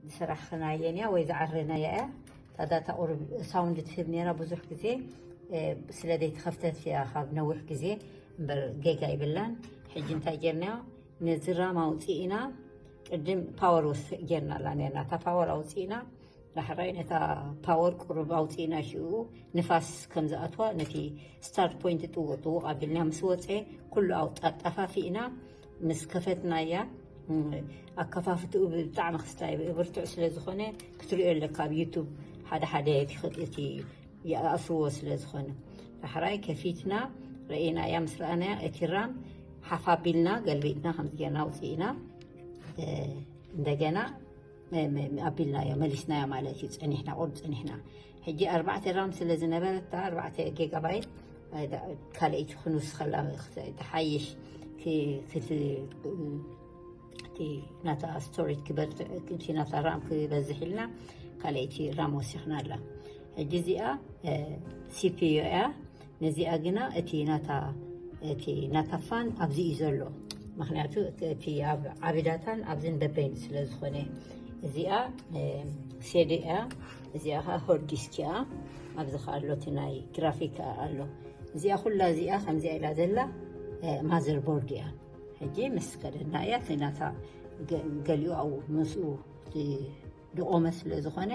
ዝሰራሕኽናየን እያ ወይ ዝዓረናያ እያ። እታ ዳታ ቁሩብ ሳውንድ ትህብ ነይራ ብዙሕ ግዜ፣ እ፣ ስለ ዘይተኸፍተት እያ ካብ ነዊሕ ግዜ እምበር ጌጋ ይብላን። ሕጂ እንታይ ጌርናዮ? ነዚ ራም ኣውፂእና፣ ቅድም ፓወር ወስእ ጌርናላ ነርና። እታ ፓወር ኣውፂእና፣ ዳሕራይ ነታ ፓወር ቁሩብ ኣውፂእና፣ ሽኡ ንፋስ ከም ዝኣትዋ ነቲ ስታርት ፖይንት ጥውቕ ጥውቕ ኣቢልና ምስ ወፀ፣ ኩሉ ኣው-፣ ኣጣፋፊእና ምስ ከፈትናያ፣ ም፣ ኣከፋፍትኡ ብጣዕሚ ክስታይ ብርቱዕ ስለ ዝኾነ ክትሪኦ ኣለካ ኣብ ዩቱብ። ሓደ ሓደ እቲ ኽጥ-፣ እቲ ይኣስርዎ ስለ ዝኾነ፣ ዳሕራይ ከፊትና ረኢናያ። ምስ ረኣናያ እቲ ራም ሓፍ ኣቢልና ገልቢጥና ከምዚ ጌርና ኣውፂእና፣ እ፣ እንደገና መ-፣ መ-፣ ኣቢልናዮ፣ መሊስናዮ ማለት እዩ። ጸኒሕና፣ ቁሩብ ጸኒሕና። ሕጂ ኣርባዕተ ራም ስለ ዝነበረታ፣ ኣርባዕተ ጊጋባይት፣ እ፣ ዳ-፣ ካልኣይቲ ክንውስኸላ፣ ክተ-፣ ትሓይሽ፣ ክ-፣ ክት-፣ እቲ ናታ ስቶሬጅ ክበርትዕ፣ እቲ ናታ ራም ክበዝሕ ኢልና፣ ካልኣይቲ ራም ወሲኽናላ። ሕጂ እዚኣ፣ እ፣ ሲ ፒ ዩ እያ። ነዚኣ ግና እቲ ናታ፣ እቲ ናታ ፋን ኣብዚ እዩ ዘሎ። ምኽንያቱ እቲ ኣብ ዓቢ ዳታን ኣብዝን በበይኑ ስለ ዝኾነ። እዚኣ፣ እ፣ ሴዲ እያ። እዚኣ ኸዓ ሆርድ ዲስክ እያ። ኣብዚ ኸዓ ኣሎ እቲ ናይ ግራፊክ ኣሎ። እዚኣ ኩላ እዚኣ ከምዚኣ ኢላ ዘላ፣ እ፣ ማዘር ቦርድ እያ። ሕጂ ምስ ከደና እያ እቲ ናታ ገ-፣ ገሊኡ ኣብኡ ምስኡ ዝ-፣ ዝቆመ ስለ ዝኾነ፣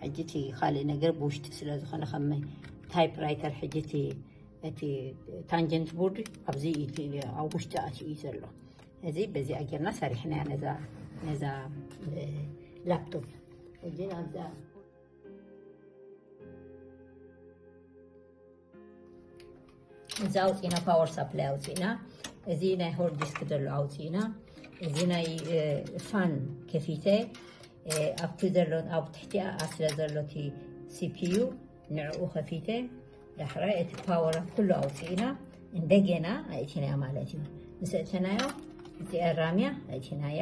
ሕጂ እቲ ካልእ ነገር ብውሽጢ ስለ ዝኾነ፣ ከም ታይፕ ራይተር ሕጂ እቲ፣ እቲ ታንጀንት ቦርድ ኣብዚ እቲ ኣብ ውሽጢ ኣትዩ እዩ ዘሎ። እዚ በዚኣ ጌርና ሰሪሕናያ ነዛ፣ ነዛ፣ እ፣ ላፕቶፕ። ሕጂ ናብዛ እዚ ኣውፂና፣ ፓወር ሳፕላይ ኣውፂና፣ እዚ ናይ ሆርድ ዲስክ ዘሎ ኣውፂና፣ እዚ ናይ፣ እ፣ ፋን ከፊተ፣ እ፣ ኣብቲ ዘሎ፣ ኣብ ትሕቲኣ ስለ ዘሎ እቲ ሲ ፒ ዩ ንዕኡ ከፊተ፣ ዳሕራይ እቲ ፓወራት ኩሉ ኣውፂእና እንደገና ኣእቲናያ ማለት እዩ። ምስ እተናዮ እዚኣ ራምያ ኣእቲናያ፣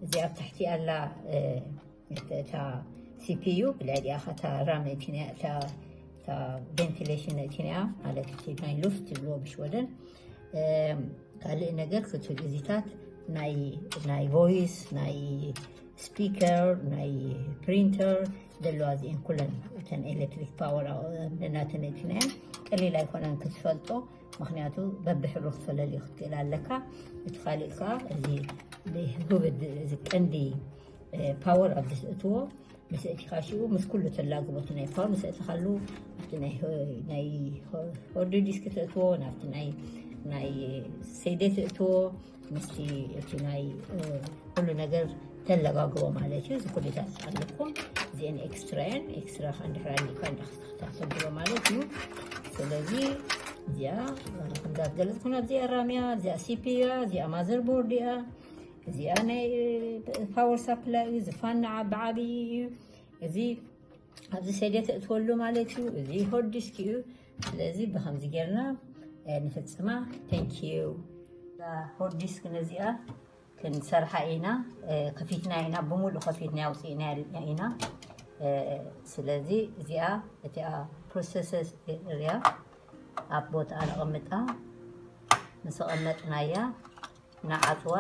እዚ ኣብ ትሕቲ ኣላ፣ እ፣ እታ ሲ ፒ ዩ ብልዕሊኣ ኸታ ራም እቲ ናይ፣ እታ፣ እታ ቬንቲሌሽን እቲ ናይ ማለት እቲ ናይ ሉፍት ትብልዎ ብሽወደን። እም፣ ካልእ ነገር ክትብል እዚታት ናይ፣ ናይ ቮይስ፣ ናይ ስፒከር፣ ናይ ፕሪንተር ዘለዋ እዚአን ኩለን እተን ኤሌክትሪክ ፓወር ናተን እቲ ናይ ቀሊል ኣይኮነን ክትፈልጦ፣ ምኽንያቱ በብሕብሩ ክትፈለልዩ ክትክእል ኣለካ። እቲ ካልእ ከዓ እዚ ብህብድ፣ እዚ ቀንዲ እ፣ ፓወር ኣብዚ ትእትዎ፣ ምስ እቲኻ ሽኡ ምስ ኩሉ ተላግቦ እቲ ናይ ፓወር ምስ እትኻሉ ኣብቲ ናይ ሆ-፣ ናይ ሆ-፣ ሆርድ ዲስክ ትእትዎ፣ ናብቲ ናይ፣ ናይ ሴዴ ትእትዎ፣ ምስቲ እቲ ናይ፣ እ፣ ኩሉ ነገር ተለጋግቦ ማለት እዩ። እዚ ኩሉታት ኣለኩም። እዚአን ኤክስትራ እየን። ኤክስትራ ከዓ እንድሕር ኣሊካ እንዳክስተኽታ ተብሎ ማለት እዩ። ስለዚ እዚኣ፣ እ፣ ከምዛ ዝገለጽኩ፣ ኣብዚኣ ራምያ፣ እዚኣ ሲ ፒ ዩ እያ፣ እዚኣ ማዘር ቦርድ እያ። እዚኣ ናይ ፓወር ሳፕላይ እዩ። ዝፋን ንዓ ብዓብዪ እዩ። እዚ ኣብዚ ሰደ ተእትወሉ ማለት እዩ። እዚ ሆርድ ዲስክ እዩ። ስለዚ ብኸምዚ ጌርና፣ እ፣ ንፍጽማ። Thank you። እዛ ሆርድ ዲስክ ነዚኣ ክንሰርሓ ኢና፣ እ፣ ከፊትና ኢና፣ ብምሉእ ከፊትና ኣውፅእና ኢና። እ፣ ስለዚ እዚኣ እቲኣ ፕሮሰሰር እያ፣ ኣብ ቦታኣ ነቐምጣ። ምስ ኣቐመጥናያ ንዓጽዋ።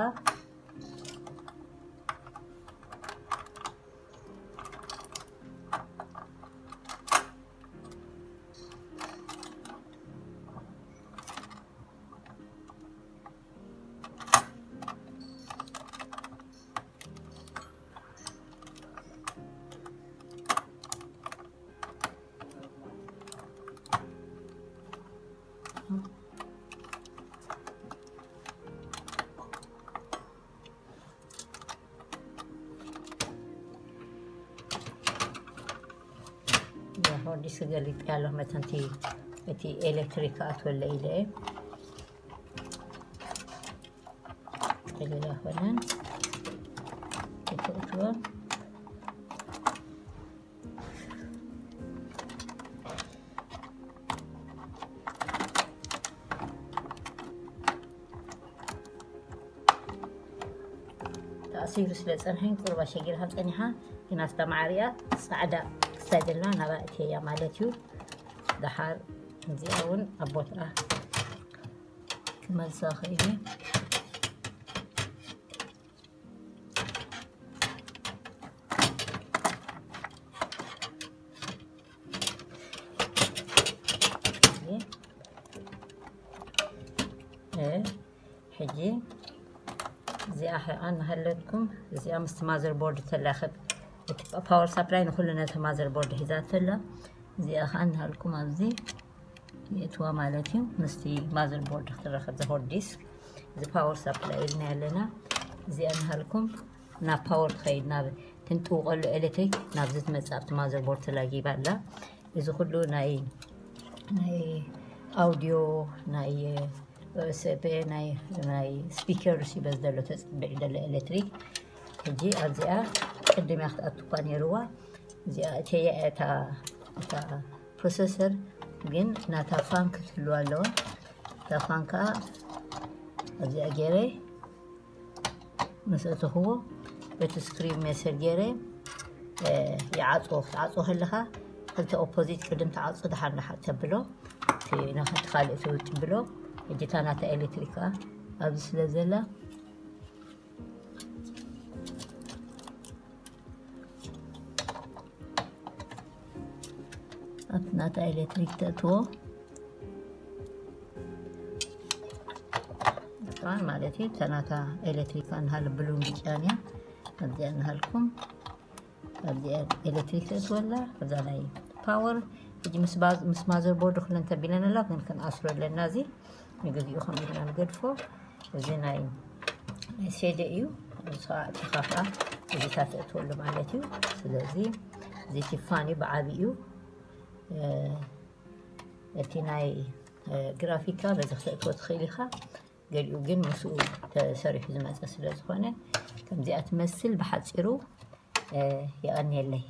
ሆርዲስ ገሊጥ ያለሁ መተንቲ እቲ ኤሌክትሪክ ኣትወለ ኢለ ቀሊል ኣይኮነን። ክትእትዎ ተኣሲሩ ስለ ጸንሐን ቁሩብ ኣሸጊርካ ጸኒሓ፣ ግን ኣፍታ ማዕሪኣ ጻዕዳ ክሳይ ዘላ ናብኣ እትየያ ማለት እዩ። ደሓር እዚኣ እውን ኣብ ቦትኣ ክመልሳ ኽኢለ። ሕጂ እዚኣ ኸዓ እናሃለትኩም እዚኣ ምስቲ ማዘር ቦርድ ተላኸብ። እቲ ፓወር ሳፕላይ ንኩሉ ነቲ ማዘር ቦርድ ሒዛቶ ኣላ። እዚኣ ኸዓ እናሃልኩም ኣብዚ የእትዋ ማለት እዩ። ምስቲ ማዘር ቦርድ ክትረኸብ ዘ ሃርድ ዲስክ እዚ ፓወር ሳፕላይ ኢልና ኣለና። እዚኣ እናሃልኩም ናብ ፓወር ትኸይድ፣ ናብ ትንጥውቀሉ ኤሌክትሪክ ናብዚ ትመጽእ ኣብቲ ማዘር ቦርድ ተላጊባ ኣላ። እዚ ኩሉ ናይ ናይ ኣውዲዮ ናይ ዩኤስቢ ናይ ናይ ስፒከር ሲ በዚ ዘሎ ተጸብዕ ዘሎ ኤሌክትሪክ። ሕጂ ኣብዚኣ ቅድም እያ ክትኣቱ እኳ ነይርዋ። እዚኣ እተያ እታ እታ ፕሮሰሰር ግን ናታ ፋን ክትህልዋ ኣለዋ። እታ ፋን ከዓ ኣብዚኣ ገይረ ምስ እትኽዎ በቲ ስክሪን ሜሰር ገይረ ይዓፅዎ። ክትዓፅዎ ከለኻ ክልተ ኦፖዚት ቅድም ትዓፁ፣ ደሓን ደሓን ተብሎ፣ እቲ ካልእ ትውጭ ብሎ። ሕጂ እታ ናታ ኤሌክትሪክ ከዓ ኣብዚ ስለ ዘላ ኣብቲ ናታ ኤሌክትሪክ ተእትዎ። እሷን ማለት እዩ። እታ ናታ ኤሌክትሪክ ኣንሃል ብሉን ብጫን እያ። ኣብዚኣ እናሃልኩም ኣብዚኣ ኤሌክትሪክ ተእትወላ። ኣብዛ ናይ ፓወር ሕጂ ምስ ባዝ-፣ ምስ ማዘር ቦርድ ኩለን ተቢለን ኣላ፣ ግን ክንኣስሮ ኣለና። እዚ ንግዚኡ ከምኡ ኢልና ንገድፎ። እዚ ናይ ናይ ሴደ እዩ። እዚ ከዓ እቲ ካፍኣ እዚታት ተእትወሉ ማለት እዩ። ስለዚ እዚ ቲፋኒ ብዓቢ እዩ። እቲ ናይ ግራፊካ በዚ ክተእትዎ ትኽእል ኢኻ። ገሊኡ ግን ምስኡ ተሰሪሑ ዝመፀ ስለ ዝኾነ ከምዚኣ ትመስል ብሓፂሩ የቐንየለይ።